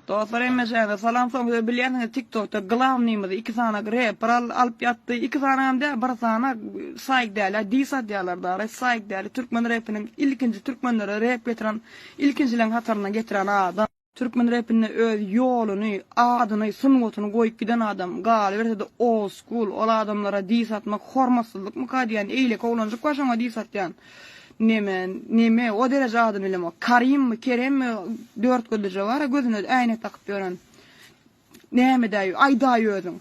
Dostlar hemmeşäňize salam soň siz bilýänsiňiz tiktokda glawnymyzy iki sany reper alyp ýatdy iki sanam däl bir sany saýk dälä diss atýalar dara saýk däli türkmen repiniň ilkinji türkmenlere rep getiren ilkinjileň hatarynda getiren adam türkmen repinde öz ýoluny adyny sungatyny goýup giden adam galybersede old school ol adamlara diss atmak hormatsyzlykmyka diýýän eýleki oglanjyk bar şoňa diss atýan. Neme, neme, o dereje adyny bilemok. Karimmi, Keremmi dörtgözlüje bar-a, gözüne äýnek dakyp ýören. Nämedäý, aýdaý özüň.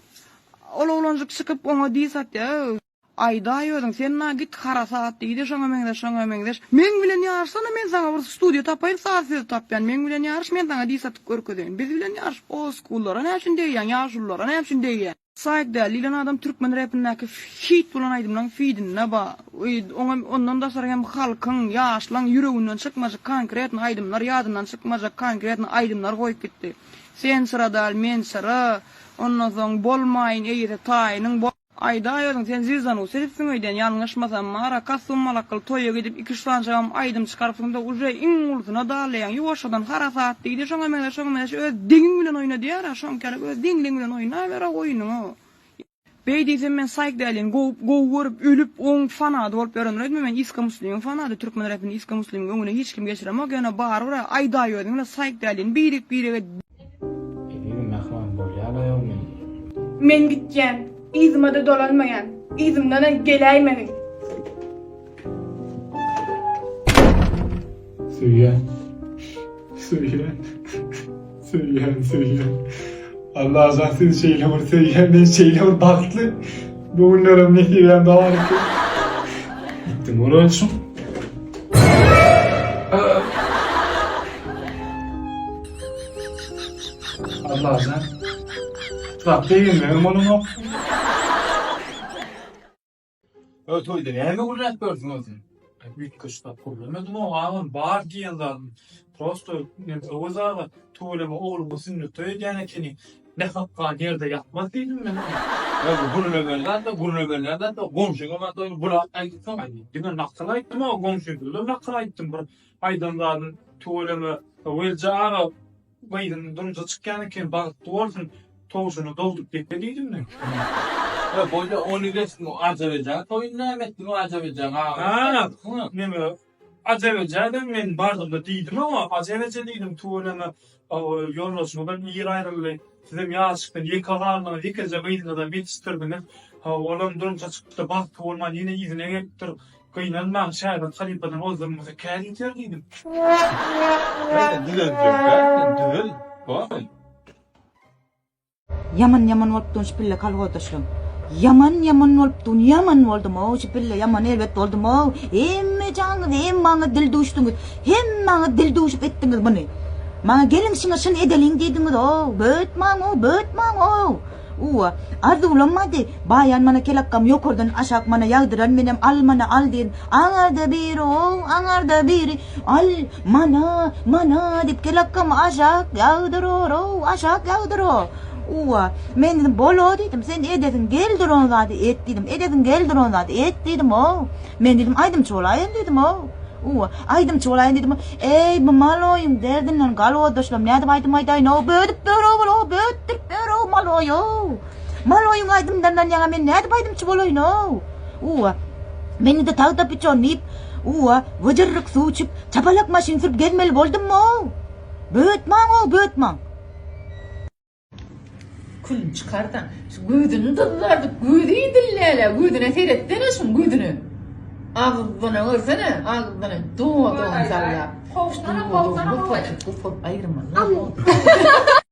Ol oglanjyk çykyp oňa diss atýar. Aýdaý özüň, sen na git harasat diýdi, şoňa meňzeş, şoňa meňzeş. Meň bilen ýaryşsana, men saňa bir studiýa tapaýyn, saz söz tapýan. Meň bilen ýaryş, men saňa diss atyp görkezeýin. Biz bilen ýaryş, oldskullara näme üçin degýäň, ýaşululara näme üçin degýäň? Saýk däl diýlen adam türkmen repindäki hit bolan aýdymlaň fidinde ba. Oňa ondan daşary hem halkyň, ýaşlaň ýüreginden çykmajak konkretny aýdymlar, ýadyndan çykmajak konkretny aýdymlar goýup gitdi. Sen syra dal, men syra, ondan soň bolmaýyn eýesi taýynyň bo. Aýdaý özüň sen zizanus edipsiň öýdýän ýalňyşmasam mara kostum malakgyl toýa gidip iki üç sanjagam aýdym çykarypsyňda uje iň ulusyna dalaýaň ýuwaşjadan harasat diýdi şoňa meňzeş şoňa meňzeş öz deňiň bilen oýna diýýär-ä şoňkalyk öz deňleň bilen oýnaber-ä oýnuňy. Beý diýsem men Saýk dälin gowy gowy görüp ölüp oň fanady bolup ýörendir öýtme men Iska Muslimiň fanady türkmen repinde Iska Muslimiň öňüne hiç kim geçiremok ýöne barybir aýdaý özüň bilen Saýk dälin birek birege Ezizim mähriban bolýalaýow men. Men gitýän, yzyma-da dolanmaýan, yzymdanam geläýmegin. Söýýän. Söýýän. Söýýän, söýýän. Allajan sizi şeýle bir söýýän, men şeýle bir bagtly. Bu günlerim nesibäm dowam etsin. Gitdim görelşim. Allajan. Zat begenmegem bolanok. Ö toýda näme gürläp gördüň özüň? Üýtgeşik zat gürlemedim o agam bar diýen zadym. Prosto men Öwez aga tüweleme ogluňa sünnet toý edýän ekeniň. Nähak gan ýerde ýatmaz diýdim men oňa. Ö bu gürlemeli zat-da gürlemeli zat-da goňşyňam toýuny bulap aýdypsyň. Aý diňe nakyl aýtdym o goňşyňkyda nakyl aýtdym bir aýdan zadym tüweleme Welje aga Gyzym durmuşa çykýan eken, bagtly bolsun, towşany dogdup depe diýdim men. He, bolýa, ony geçdim, Ajap ejäň toýuny näme etdiň, Ajap ejäň agasyny Ha, neme, Ajap eje-de men bardymda diýdim oňa, Ajap eje diýdim, tüweleme, ýoldaşyňyzam ir aýryldy, sizem ýaşlykdan ýeke galdyňyz, ýekeje gyzyňyzam ýetişdirdiňiz, olam durmuşa çykypdyr, bagtly bolman ýene yzyna gelipdir, Gynanmaň, şägirt halypadan ozdurmasa kär ýiter diýdim. Sen düzeljekdä, sen düzel, bormy? Ýaman ýaman bolup dun şu pille kolhozdaşlarym. Ýaman ýaman bolup dun ýaman boldum-ow şu pille ýaman erbet boldum-ow. Hemmejaňyz hemmaňyz dil duşduňyz. Hemmaňyz dil duşup etdiňiz muny. Maňa geliň şuňa şuny edeliň diýdiňiz-ow. Bötmaň-ow bötmaň-ow. Uwa, arzuwlanmady. Baýan mana kelakgam ýokardan aşak mana ýagdyran menem al mana al diýen. Aňarda biri ow, aňarda biri al mana, mana diýip kelakgam aşak ýagdyror-ow, aşak ýagdyror. Uwa, men diýdim, bol-o diýdim, sen edesiň geldir on zady et diýdim, edesiň geldir on zady et diýdim-ow. Men diýdim, aýdymçy bolaýyn diýdim-ow. Uwa, aýdymçy bolaýyn diýdim. Eý, bu maloýyň derdinden galwadaşlam nädip aýdym aýdaýyn-ow, bödüp ber-ow bul-ow, bötdürip ber-ow maloý-ow. Maloýyň aýdymlaryndan ýaňa men nädip aýdymçy bolaýyn-ow. Uwa, men indi tagta piçon diýip, uwa, wyjyrryk suw içip, çapalak maşyn sürüp gezmeli boldummy-ow? Bötmaň-ow, bötmaň. Külüni çykardan. Şu gözüni dyzlardyp, gözi dillälä, gözüne seretsene şuň gözüne. Agzyna görsene, agzyny dodagyny sallap. Kowsana, kowsana, Gopalçyk, gopal aýyrmaly.